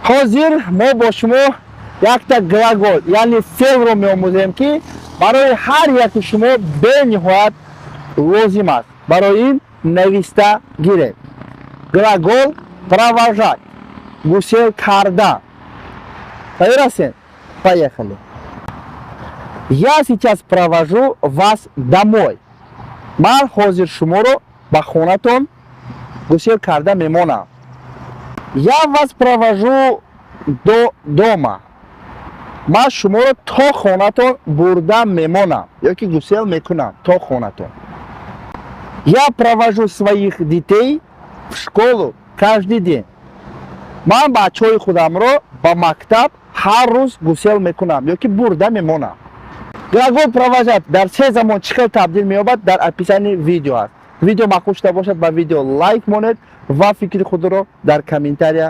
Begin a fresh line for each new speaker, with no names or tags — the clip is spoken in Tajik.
Ҳозир мо бо шумо якта глагол, яъне феълро меомӯзем, ки барои ҳар яки шумо бениҳоят лозим аст. Барои ин нависта гиред: глагол провожать, гусел кардан. Тайёр ҳастем? Поехали. Я сейчас провожу вас домой. Ман ҳозир шуморо ба хонатон гусел карда мемонам. Я вас провожу до дома. Ман шуморо то хонатон бурда мемонам ёки гусел мекунам то хонатон. Я провожу своих детей в школу каждый день. Ман бачаҳои худамро ба мактаб ҳар рӯз гусел мекунам ёки бурда мемонам. Глагол провожать дар се замон чӣ хел табдил меёбад, дар описании видео аст. Видео маъқул шуда бошад, ба видео лайк монед ва фикри худро дар комментария.